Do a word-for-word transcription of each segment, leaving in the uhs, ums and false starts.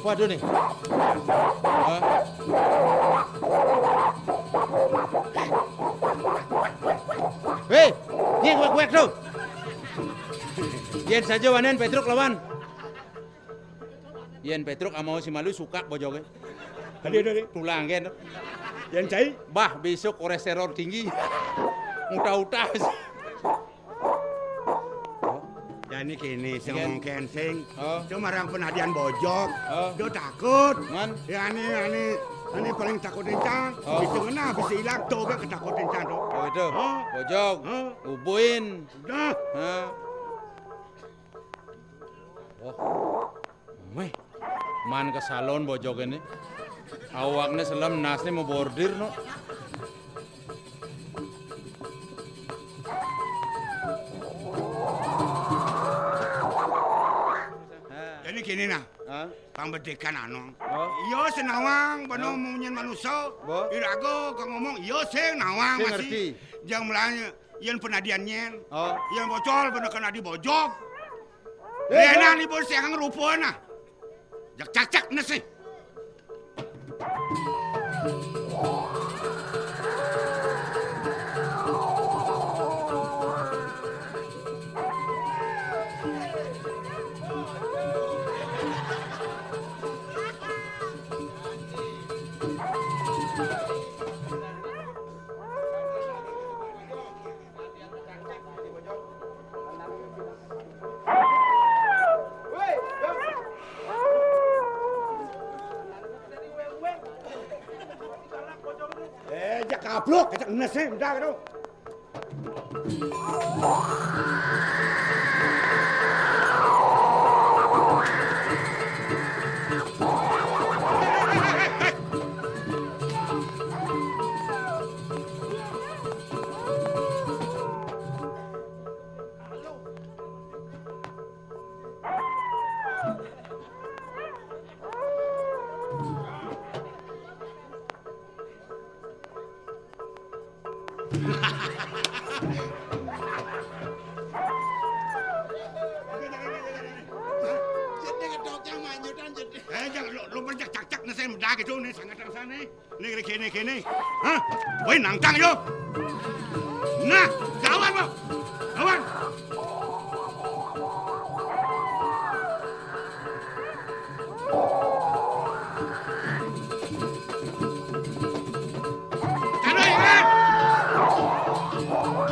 Waduh nih. Hah? Hei, nying wék-wék to. Yén saja wanén Pétruk lawan. Yén Pétruk amau si malu suka bojogé. Aduh, aduh, aduh. Tulang kén. Yén cai? Bah, bésuk kolésterol tinggi. Utah-utah. Jani kéné sing ngomong kén sing. Oh. Cuma marang penadian bojog. Oh. Do takut. Man? Ya, ané, ané, ané paling takut encang. Oh. Itu ngena bisa ilang to gé ketakut encang to. Oh, itu. Oh. Bojog. Oh. Ubuin. Dah. Hah? Oh. Méh, man ka salon bojogé né. Awakné selem, nasné mabordir no. Jani kéné nah, hah? Pambedikan anu. Oh. Iya sing nawang, bana munyin manusa. Bo? Iraga ka ngomong, iya sing nawang. Sing masih ngerti. Jang melanya, yén penadian nyén. Oh. Yén bocol, bana kena di bojog. Eh, lénan ibu siang rupa nah. Jak cak cak nasi. Eh, jak kablok, jak nasi, udah gitu. Eh, jangan lu, lu berjak cak-cak nih, saya mudah gitu nih, sangat terasa nih. Né kéné, kéné, kéné. Hah? Woi, nangkang yo. Nah, lawan, Bang. Lawan. Taruh, ingat.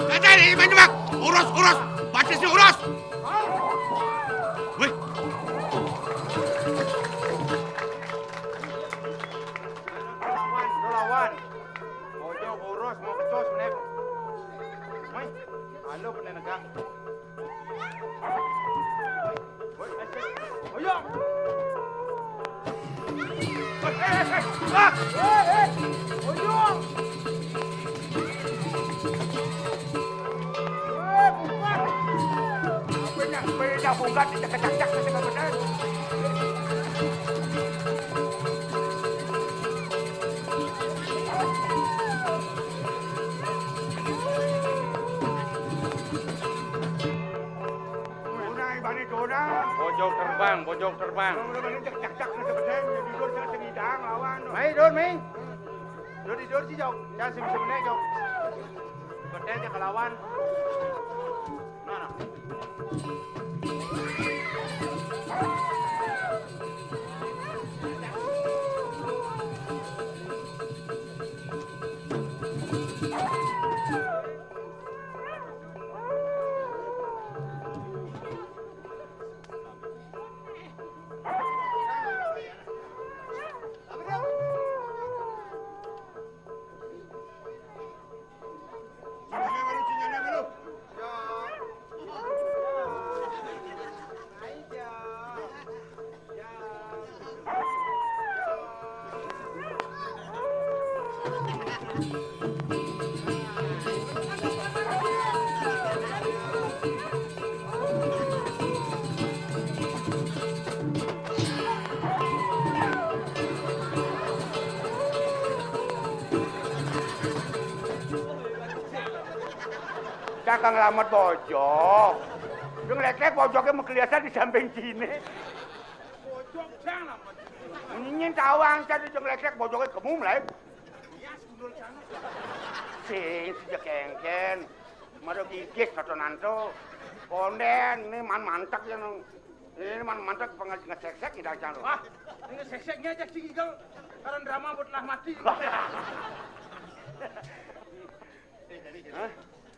Kata ini, Bang. Urus, urus. Batisnya urus. Woi. Lawan, lu lawan. Bojog, urus, mau becos, menek. Mai, alo, menek negak. Woi, eh, eh, oyong. Woi, eh, eh, eh, ah, eh, eh, oyong. Eh, bukan. Apa yang, apa yang bungkat, dicak-cak, dicak-cak, dicak-cak. Bojog terbang, bojog terbang. Mai, Dun, mai. Dun, Dun, si Jok. Jangan sini, sini, Jok. Gede aja kelawan. Nah, nah. Cak nglamet bojog. Sing ngleklek bojogé makeliasan di samping kéné. Bojog. Nyén tawang jadi jeng léklék bojoké gemum lain. Sing sejak kéngkén. Mara gigis katonan to. Kondén, ini man mantek ya, nang. Ini man mantek pengen ngesék-sék ngidang cang. Wah, ini sék-séknya aja sing igel. Karena drama buat lah mati. Hah?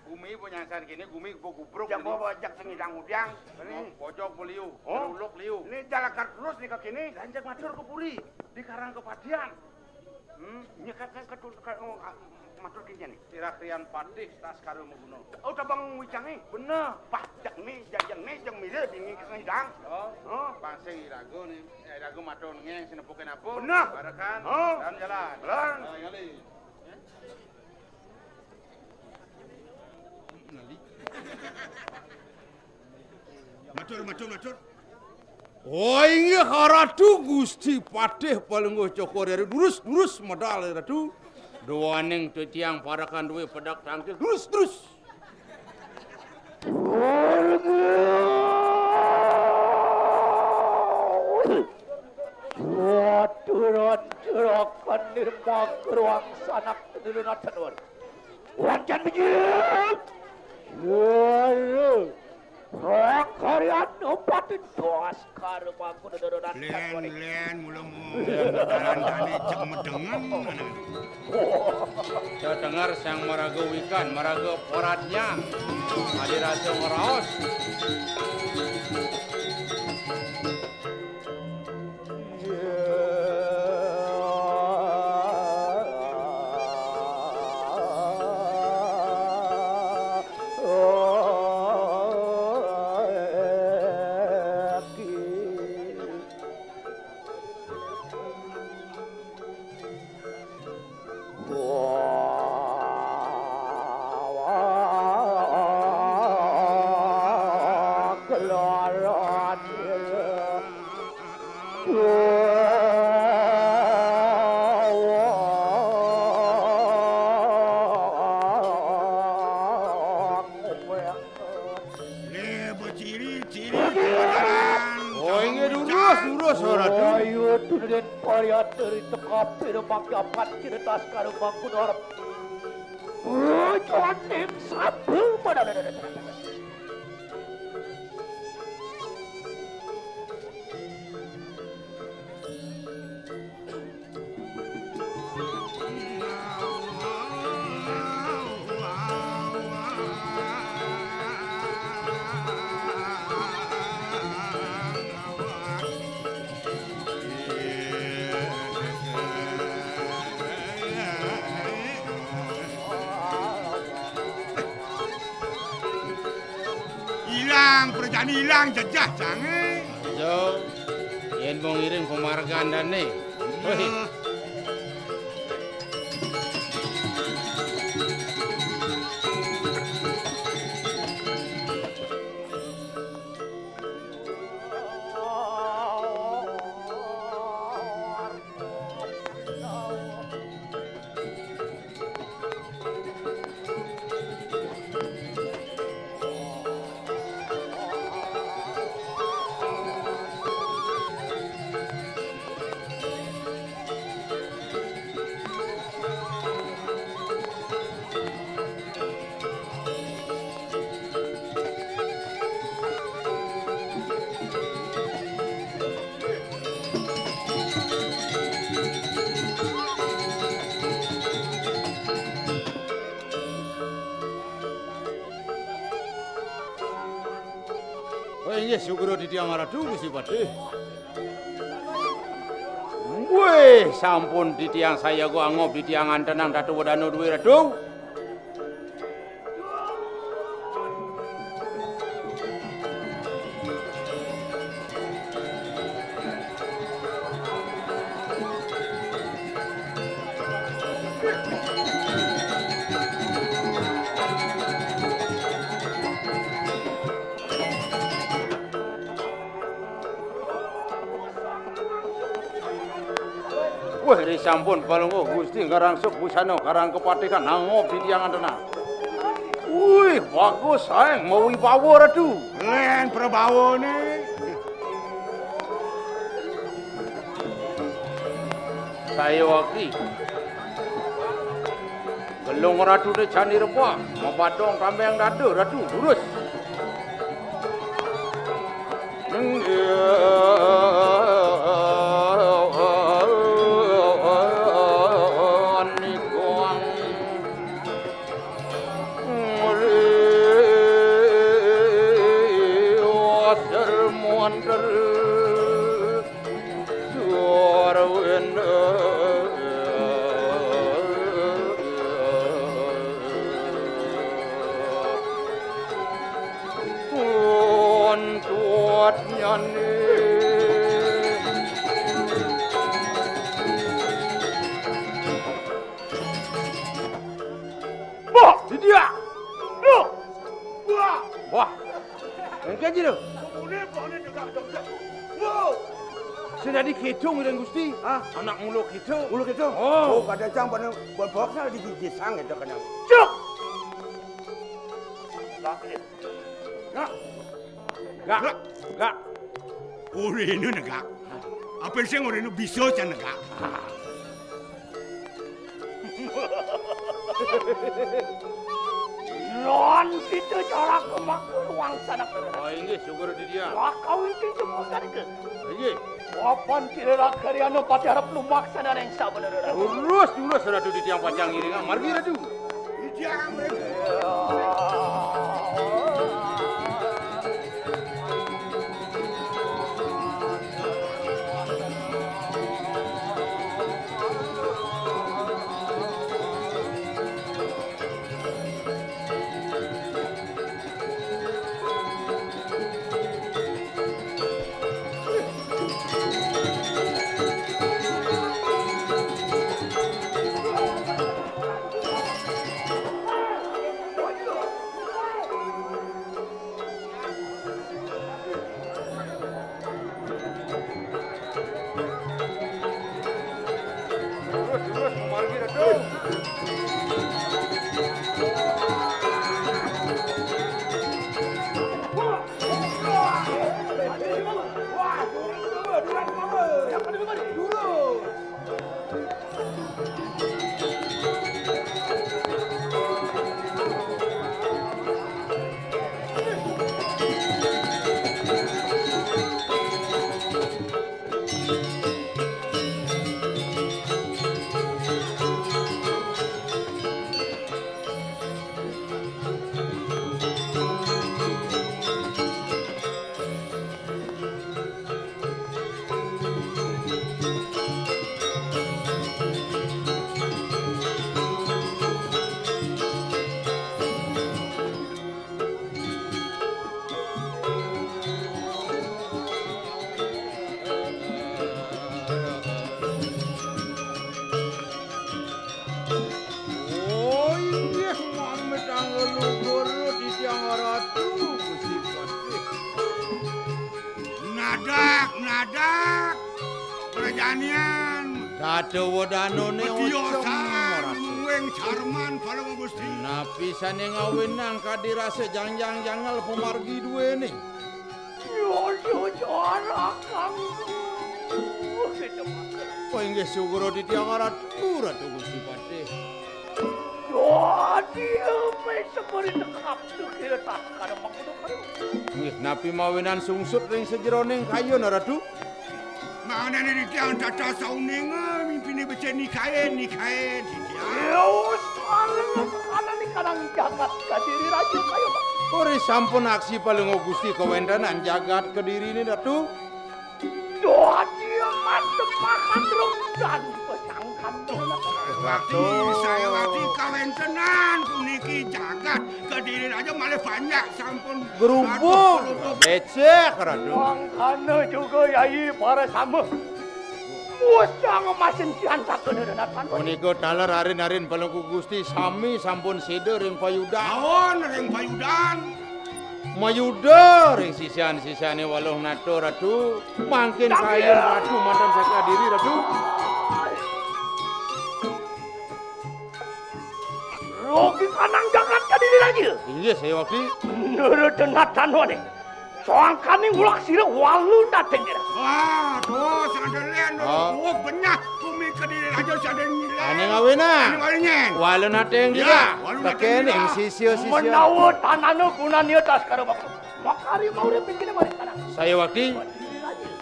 Gumi punyasan kini, gumi gubuk-gubruk. Jang gini. Bawa bajak sing idang udiang. Ini. Pojok beliu, oh. Uluk liu. Ini jalakan terus nih ke kini. Lanjak matur ke puri, di Karang Kepadian. Hmm, nyekat kan ketul ke, oh, ah, matur kini nih. Tirak rian patih tas karu maguno. Oh, tabang wijang nih. Bener. Pah, jak nih, jak, jak nih, jang milih bini ke idang. Oh, oh. Pangsing irago nih. Eh, irago matur ngéng sinepukin apa? Bener. Barekan. Oh. Dan jalan. Jalan. Nah, ngali. Matur, matur, matur. Oh, inggih Ratu Gusti Patih Palungguh Cokor Ratu. Durus, durus medal Ratu. Duaning titiang parekan duwe pedak tangkil. Durus, durus. Aturan juragan nirma geruang sanak tenulun atenur. Wancan bijil. Juru. Rakarian upatin dos karma kudu dodonan. Lén, lén, mula-mula. Kalandane cek medengan. Saya dengar sang maraga wikan, maraga poratnya. Adi rasa ngeraos. Lé, beciri-ciri. Oh, inggih, durus, durus, Ratu. Ayo, tunden pariateri teka pira mangkapan ciritas karo mangkun arep. Boconing sabu pada. Ilang, prajane ilang jejeh jange. Aja, yen mung ngiring pamargandane. Wih. Oh, inggih, sugra titiang Ratu Gusti Patih. Wih, sampun titiang sayaga angob titiang antenang Datu Wedana duwe Ratu. Wah, ri sampun Palungguh Gusti ngarangsuk busana karang kepatihan angob titiang antenang. Wih, bagus saeng mawibawa Ratu. Lén prabawane. Saya wakti. Gelung Ratu te candi rebah, mabadong kambing dada Ratu, lurus. Bah, di dia. Bah. Wah. Engke aja lu. Sudah dikitung dengan Gusti. Hah? Anak mulu kitung. Mulu kitung? Oh. Oh, kadang cang pada babak sana di gigi sang itu kadang. Cuk. Nah. Gak, gak. Orena negak. Apa sing orena bisa can negak? Lan kita cara kemak ruang sana. Oh, inggih, syukur di dia. Wah, kau itu semua kan ke? Inggih. Wapan kira kariana pati harap lumaksana ring sabenerna. Lurus, lurus, Ratu di tiang pacang ngiring, margi Ratu. Di tiang, Ratu. Oh, inggih, mamitang leluhur titiang Ratu, Gusti Patih. Nadak, nadak, prajanian. Tata wedanane betiosan, ocong, Ratu. Muwing carman, Palungguh Gusti. Napi sane ngawinang kadi rasa jangjang jangel pamargi duene? Yodo jarakan. Kita makan. Oh, inggih, syukur titiang Ratu, Ratu Gusti Patih. Dadi ame sepuri tekap tu kira tak kada mangkudu kaya. Inggih, napi mawinan sungsut ring sajeroning kayun, Ratu? Manane titiang tata sauninga mimpine becik nikain, nikain, titiang. Ya, usah, kanan ni kadang jagat Kediri Raja kaya. Ori sampun aksi Palungguh Gusti kawentenan jagat Kedirine, Ratu. Dadi mas tepakan runggan pesangkan. Wakti, saya wakti kawentenan puniki jagat Kediri Raja malih banyak sampun. Gerubuk. Aduh, gerubuk. Becek, Ratu. Mangkana juga, Yai, para sama. Musang masin cian sakena denatan. Punika taler arin-arin Palungguh Gusti sami sampun seda ring payudan. Aon ring payudan? Mayuda ring sisian-sisiane Waluh Nata, Ratu. Mangkin kayun Ratu manten seka diri, Ratu. Rogi kanang jagat Kediri Raja. Inggih, saya wakti. Nurut denat tanwane. Soangkane ngulak sira walu dateng kira. Wah, tuh, sandelen, ah. Oh, benyah bumi Kediri Aning awena. Aning awena. Walun ating. Ya, walun ating. Tekening sisia-sisia. Menawa tanana gunanya tas karo bapak. Makari mau dia pikirnya balik tanah. Saya wakti.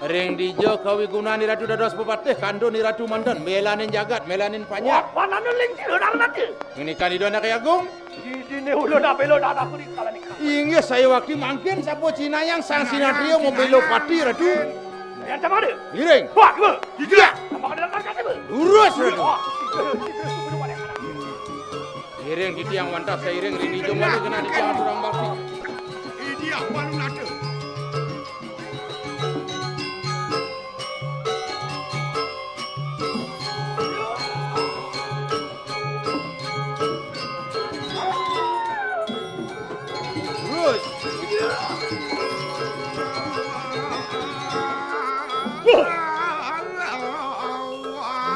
Ring dija kawigunan Ratu dados pepatih, kandun Ratu manten, melanin jagat, melanin panjak. Wah, panana ling sira darnate. Ngenikan Ida Anak Agung. Didine ulun abela dadaku di kala nika. Inggih, saya wakti mangkin sapa cinayang sang sinatria mabela pati, Ratu. Yang sama ada? Ngiring. Wah, dua. Tiga. Sama ada langkah kata, Bu. Lurus, Ratu. Wah, tiga, tiga, tiga, tiga, tiga. Ngiring titiang wantah sairing ring ida mati kena titiang aturang bakti. Idi apa lu nada? Terus.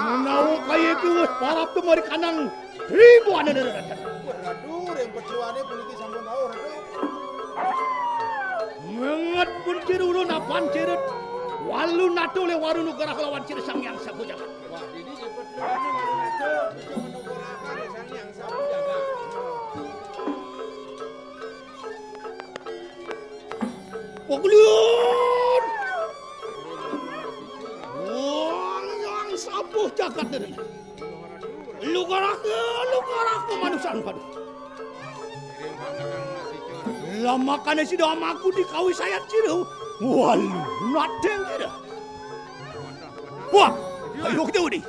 Menawa kaya iki wis parab temari kanang Ribuan nene rajan. Ratu, ring petluane puniki sampun rauh, Ratu. Menget pun ciri ulun apan cirit. Walu natu le waru nugraha lawan ciri Sang Hyang Sabu Jagat. Wah, dini ipet luane walu natu, bisa menugurakan Sang Hyang Sabu Jagat. Wagulian. Wong yang sabuh jagat nene. Lugarake, lugarake manusan padu. Lamakane sida amaku di kawisayan cira. Walu nadeng cira. Wah, ayo kita udi.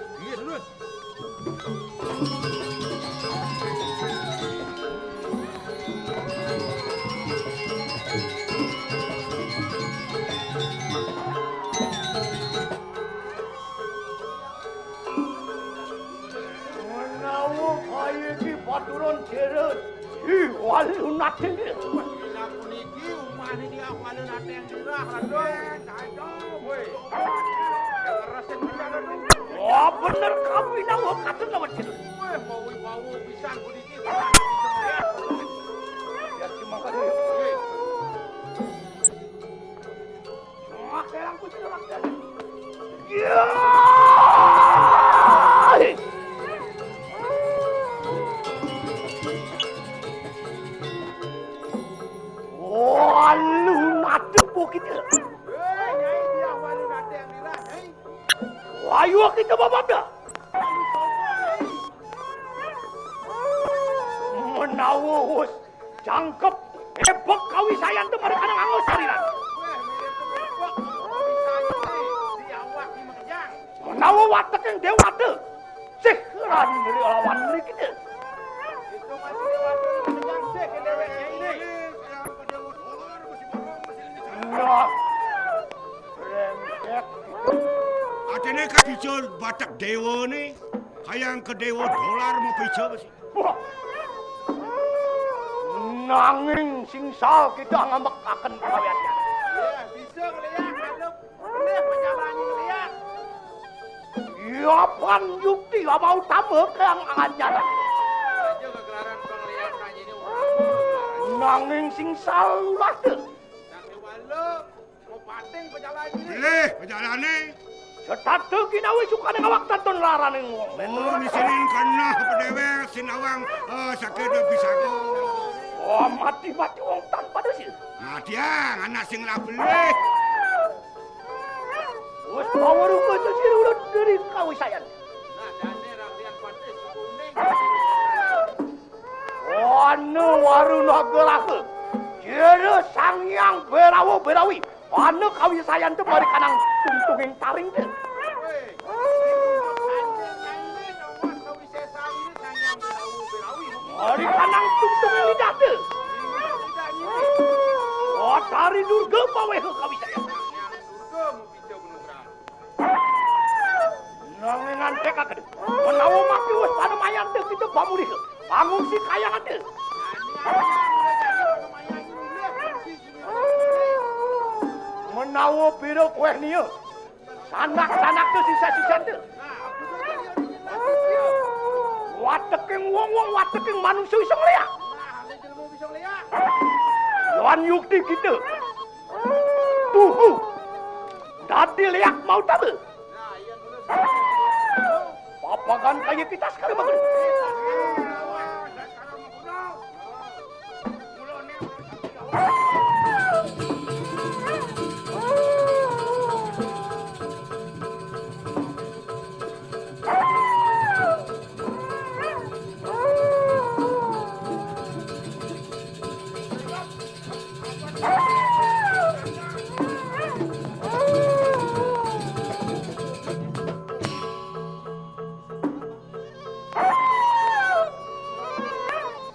Menawa kaya iki paturon Jerut, ih, walu nate. Wah, puniki umahne dia walu nate yang dirah, Raden. Ayo, woi. Kekerasan bisa, Raden. Wah, bener kamu ini wong katon lawan Jerut. Wah, mau-mau pisan puniki. Ya, cuma kan. Woi. Walu nadep kita. Ayo kita babada. Menawa wis jangkep, ebek kawisayan temari kanang angus sariran. Menawa wateking dewata, sih rani neri lawan neri kita. Nah, brengsek. Atene kapica batek dewa ne, kayang ke dewa dolar mau pica besi. Wah. Nanging sing sal kita ngambekaken pagawean. Ya, bisa ngeliat, kalau boleh menjalani ngeliat. Iya, pan yukti apa utama kang anjana. Aja kegelaran penglihatan ini orang. Nanging sing sal ulah teu. Nah, coba lu. Mau pating pejalane. Pilih pejalane. Setata ginawe sukane ngawak taton laraning wong. Oh, misinin kenah apa dewek sinawang, eh, sakit pisaku. Oh, mati-mati wong tanpa dosa. Mati ah, anak sing lah belih. Wis bawa ruko itu sira ulun dari kawisayan. Nah, dane rakyat patis kuning. Ana waru naga raga. Jero Sang Hyang Berawa Berawi. Ana kawisayan temari kanang tungtunging taring te. Ari kanang tungtunging lidah te. Oh, tari Durga paweha kawisayan. Nanging antek akedo. Menawa mati wis panemayan te kita pamulih. Pangungsi kayang ate. Menawa pira kuweh nia. Sanak-sanak te sisa-sisa te. Wateking wong-wong, wateking manusia iso ngleak. Yohan yukti kita. Tuhu. Dadi leak mau tabe. Apa Bagan kaya kita sekarang bagus.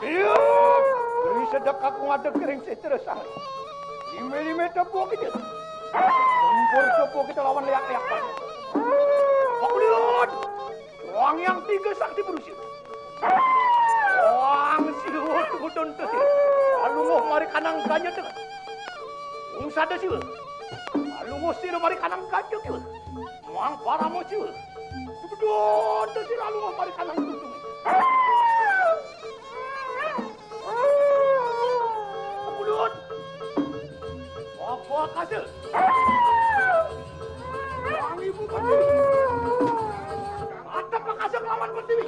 Iya, beri sedek aku ngadeg ring Citra Sari. Lime-lime tepuk itu. Tempur tepuk itu lawan leak-leak. Pakuliun. Wang yang tiga sakti berusia. Wang siwa tebedon tesi. Alunguh mari kanang ganya dengan. Ungsada siwa. Alunguh sira mari kanang ganya kiwa. Muang paramo siwa. Tebedon tesi alunguh mari kanang tutung. Bulut. Apa kasih? Wangi bukan diri. Ada pakasih lawan pertiwi.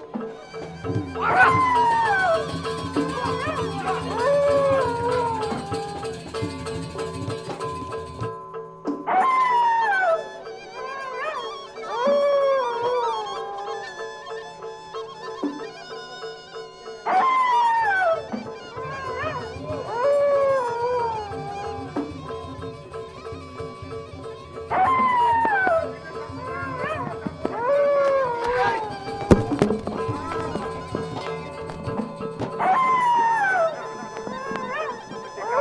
Parah.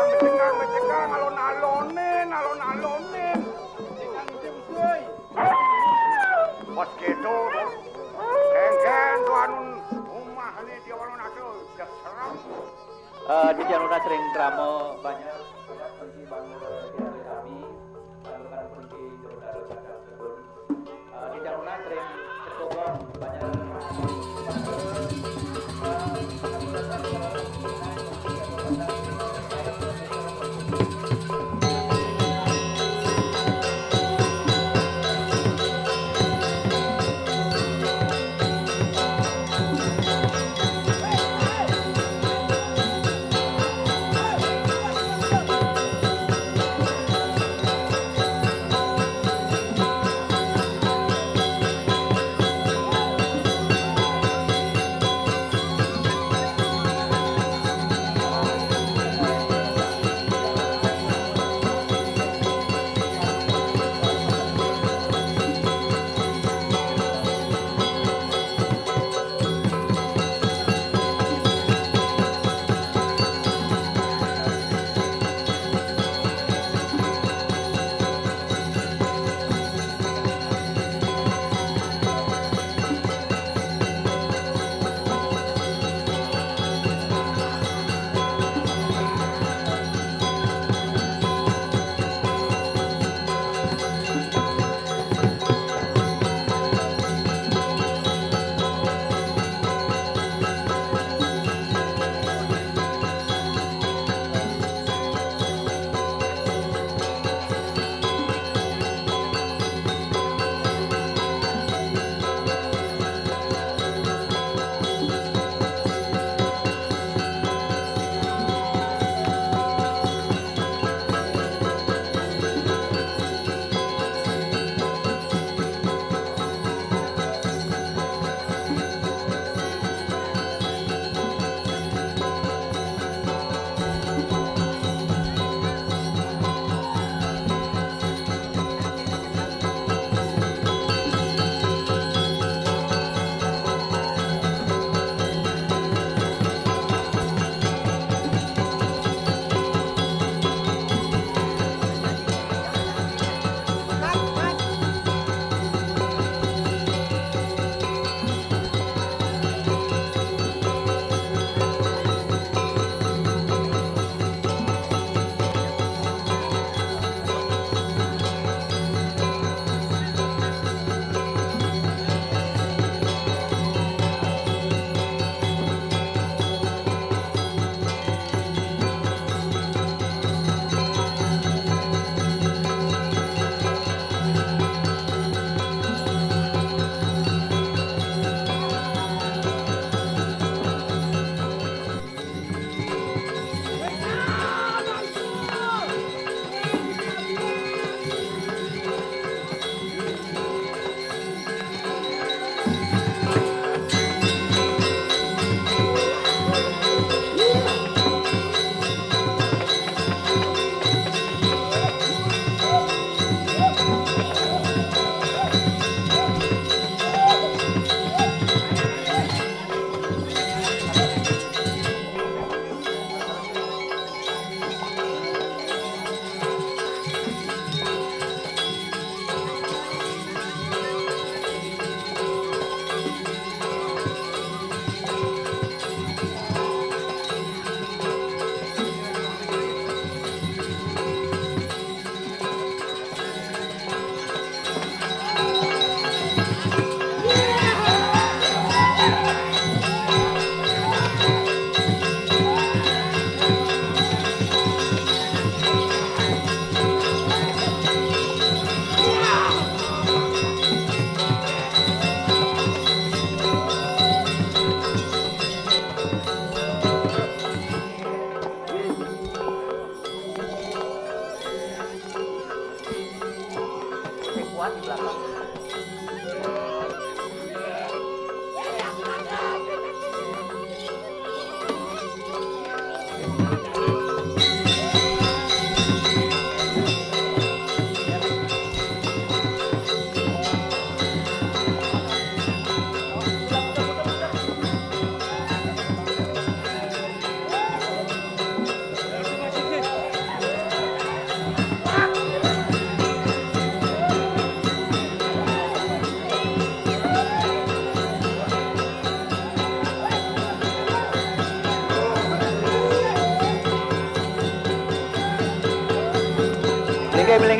Becekang, becekang, becekang, alon-alonin, alon-alonin. Becekang, becekang, cuy. Pas gitu, tuh. Kengken tuh anun rumah ini dia warung nado, udah serem. Eh, di Januna sering drama banyak. Pergi bangun di hari kami, bangunkan pergi jauh dari cakar kebun. Eh, di Januna sering cekogong banyak.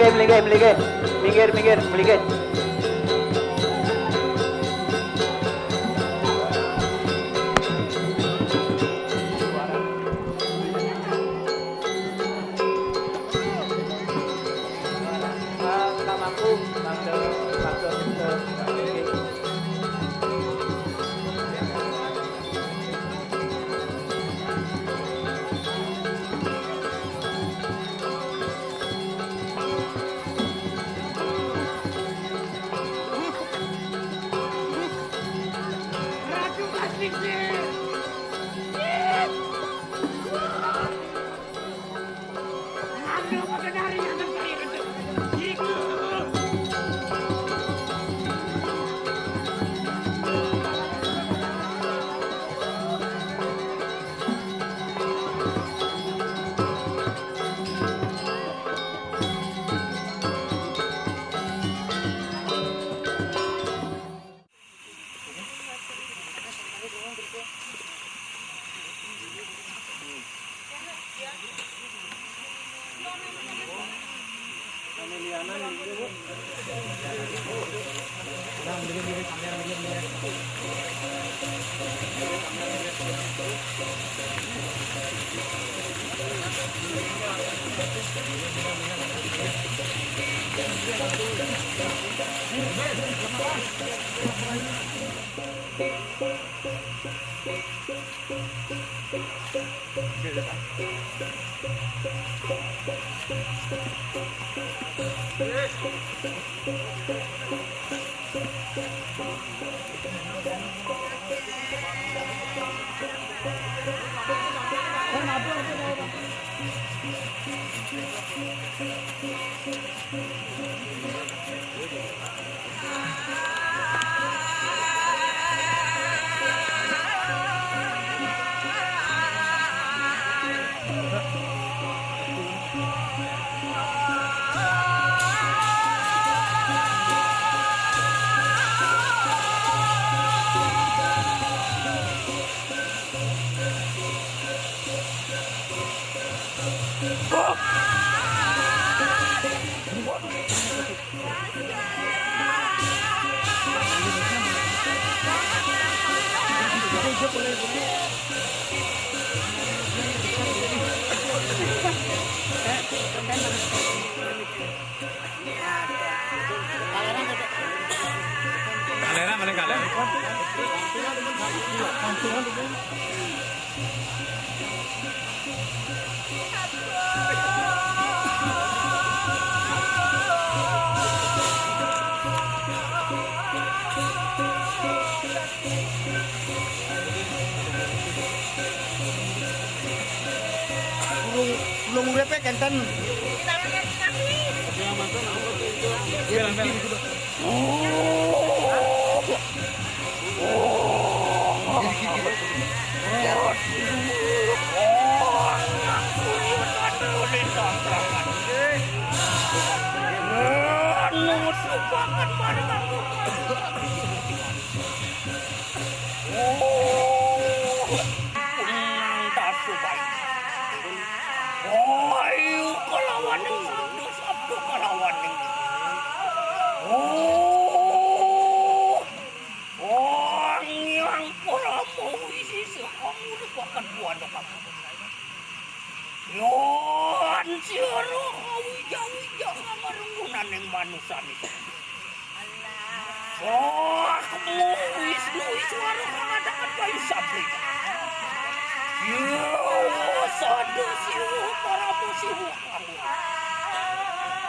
Minggir, minggir, minggir, minggir. Kalera, paling kalera. Urung, urung urip e kenten. Nang tasu bayi. Ayu kalawaning sabda, sabda kalawaning. Oh, Ang Hyang Parama Wisesa panguripaken buana kamu. Lan sira kawija-wija kamarenggunaning manusane. Wah, Wisnu Iswara kang adakan bayu sabri. Yawa sada Siwa Parama Siwa.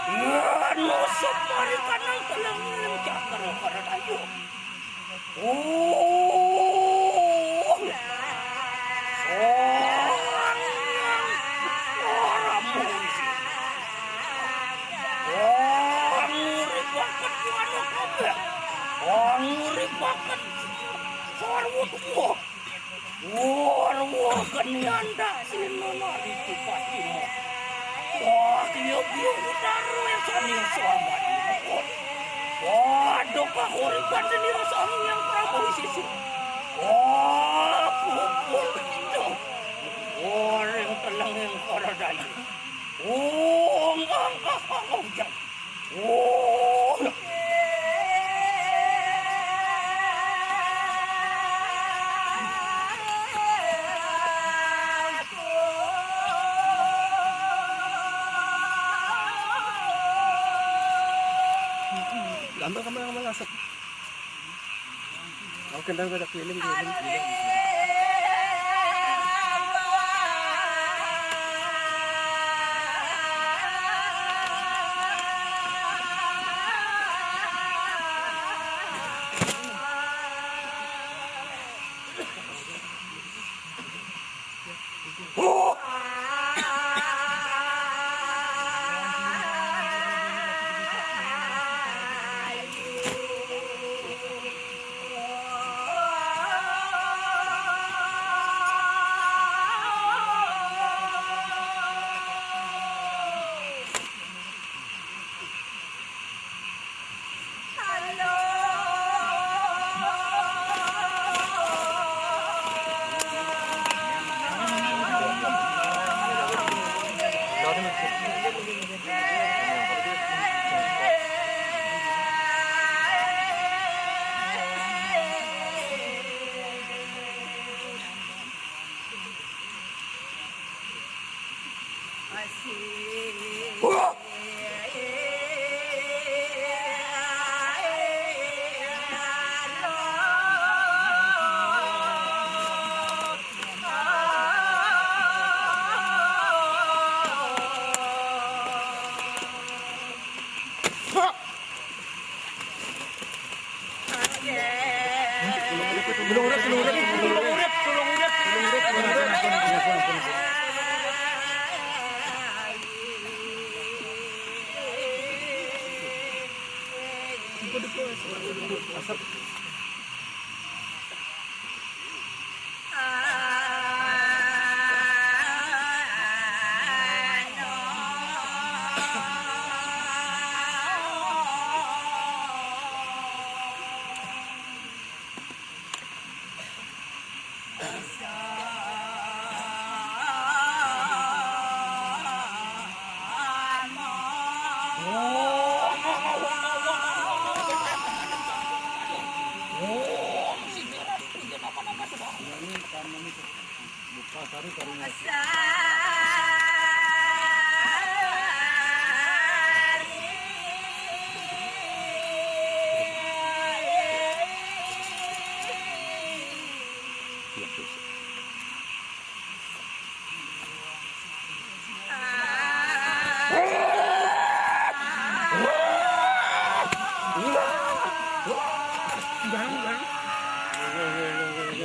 Yawa sumarikanang telenging cakra karayu. Oh, Sang Hyang Parama Wisnu. Panguripaken wana kabeh. Panguripaken sarwa tuwa. Warwa kenian daksina nariti patima. Wah, kiya-kiya utara yang sami selamat. Waduh, kahuripan seni Sang Hyang Prabu Wisesa. Wah, pupul kita. Waring telenging karadayu. Oh, enggak, enggak, enggak, enggak, enggak. Gambar, gambar, gambar, asap. Aku kenal pada film, film, film.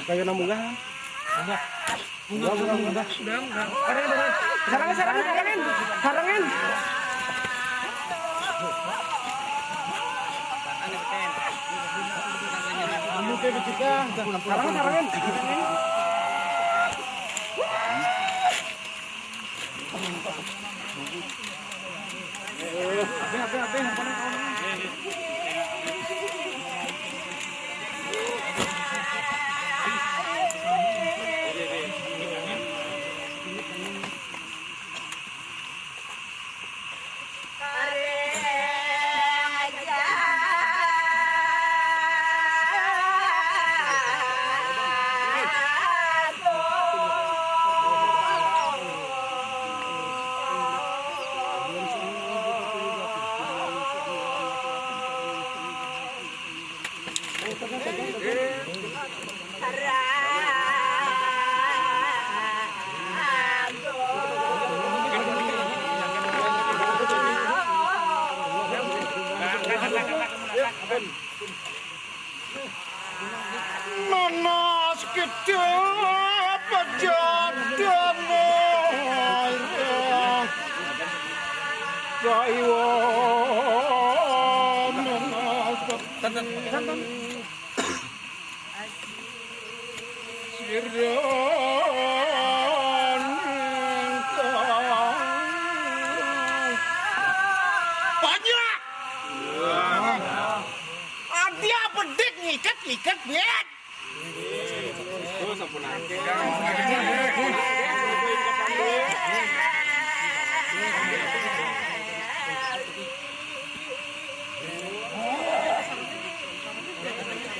Kayu nang munggah. Munggah. Munggah, munggah, munggah. Udah, munggah. Sarangin, sarangin, sarangin. Sarangin. Sarangin, sarangin. Manas kita pejadane kaiwa manas. Sira ningkang banyak. Adi bedik ngiket-ngiket, bet. Oh, sampun akeh.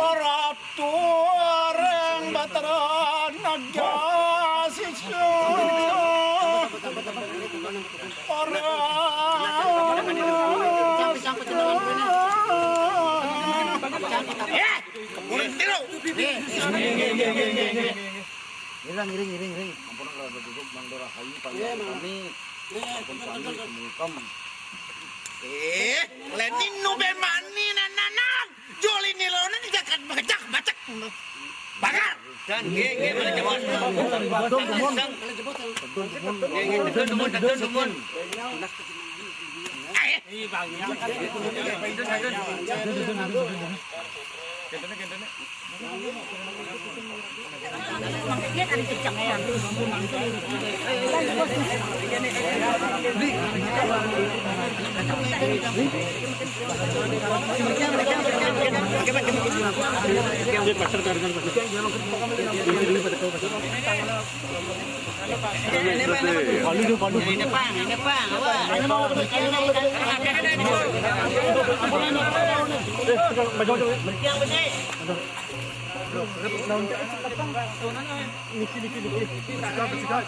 Ratu Areng Batara Naga Sisya. Areng. Eh, urang tiru. Irang, iring, iring, iring. Ampun, kalau ada duduk, Mang Dorahayu, Pak Iya, Mang. Kami. Ampun, kami, sumungkem. Eh, lenin nu be mani, nananan. Joli nilona di jagat, bacak, bacak. Bakar. Dan, nggih, nggih, boleh jebot. Dong, dong. Nggih, nggih, dedun, dumun, dedun, dumun. Eh. Ini, Bang, ini, Bang, awas. Niki, niki, niki. Pencegah, pencegah.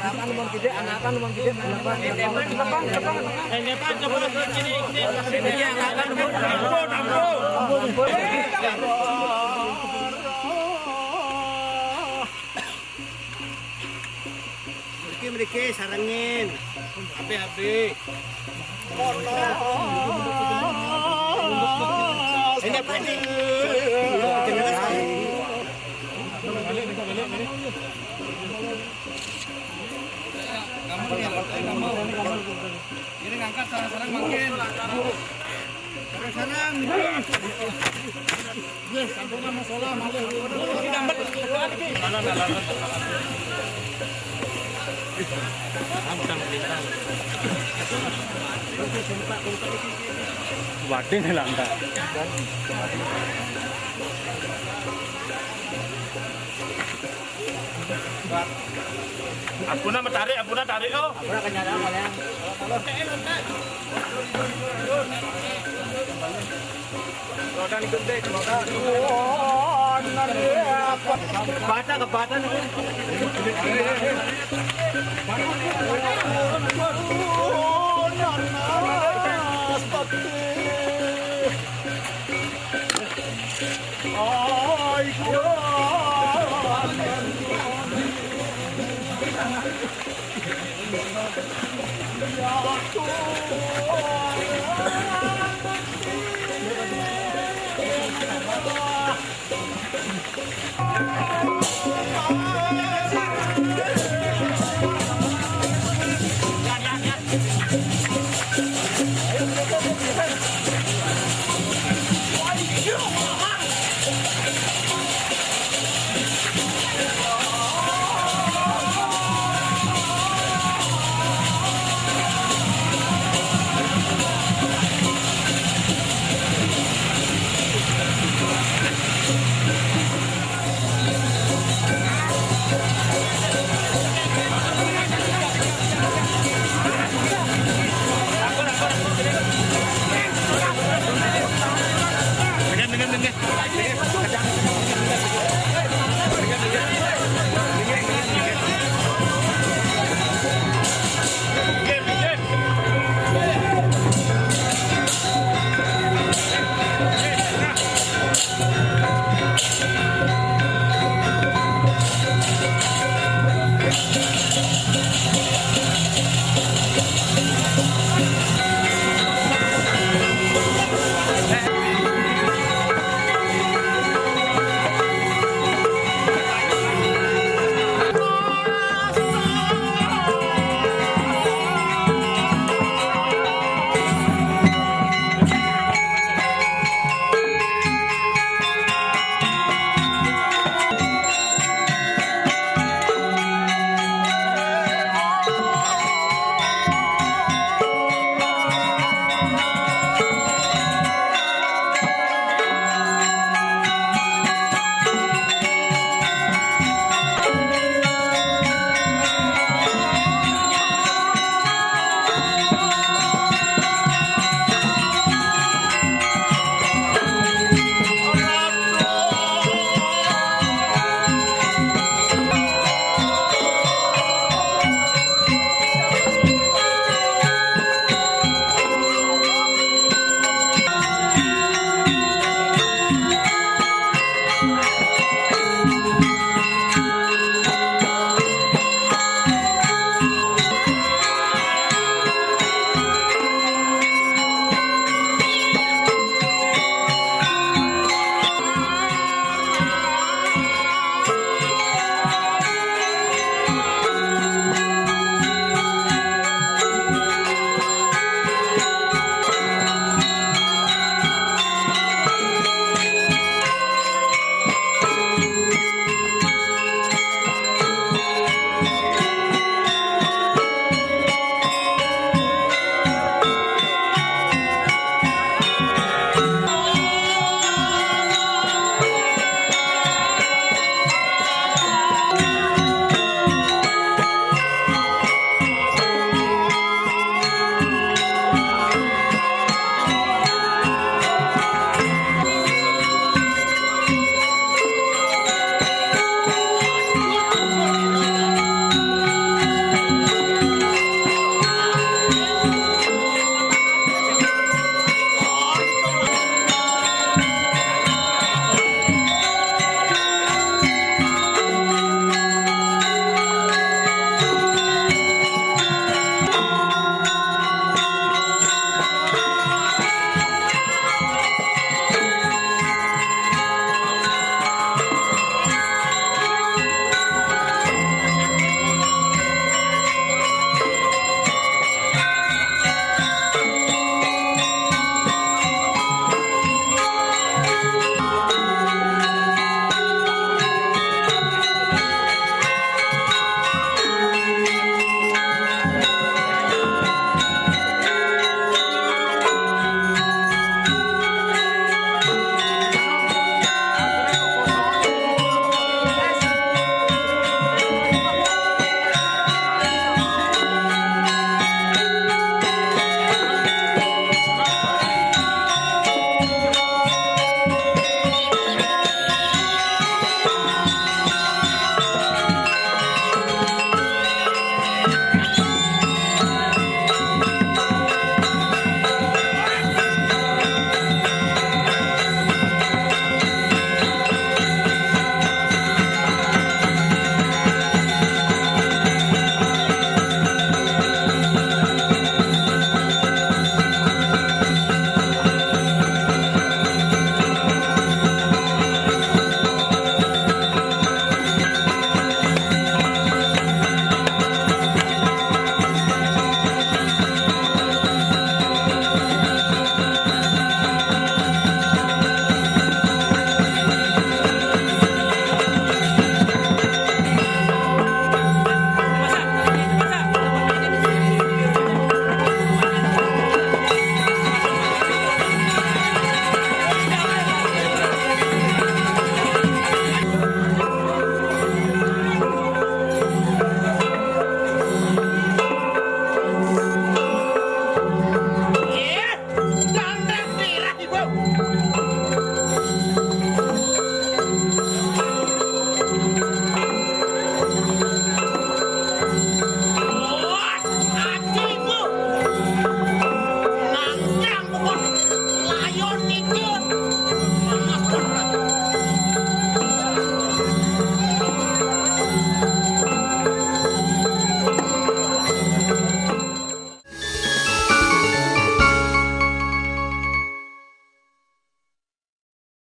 Angatan numpang gede, angatan numpang gede, angatan. Angatan numpang gede. Iya, angatan numpang. Ampun, ampun. Ampun, ampun. Mriki, mriki, sarengin. Habis, habis. Ini apa ini? Kamu nih, kamu. Ini ngangkat sareng-sareng mangkin. Sareng-sareng. Wis, sampun masalah malih. Didambet. Wading lantak. Apuna matarik, apuna tarik, oh. Apuna kenyana, malah. Roda niku, Dik, roda. Bata ke bata niku. Ai,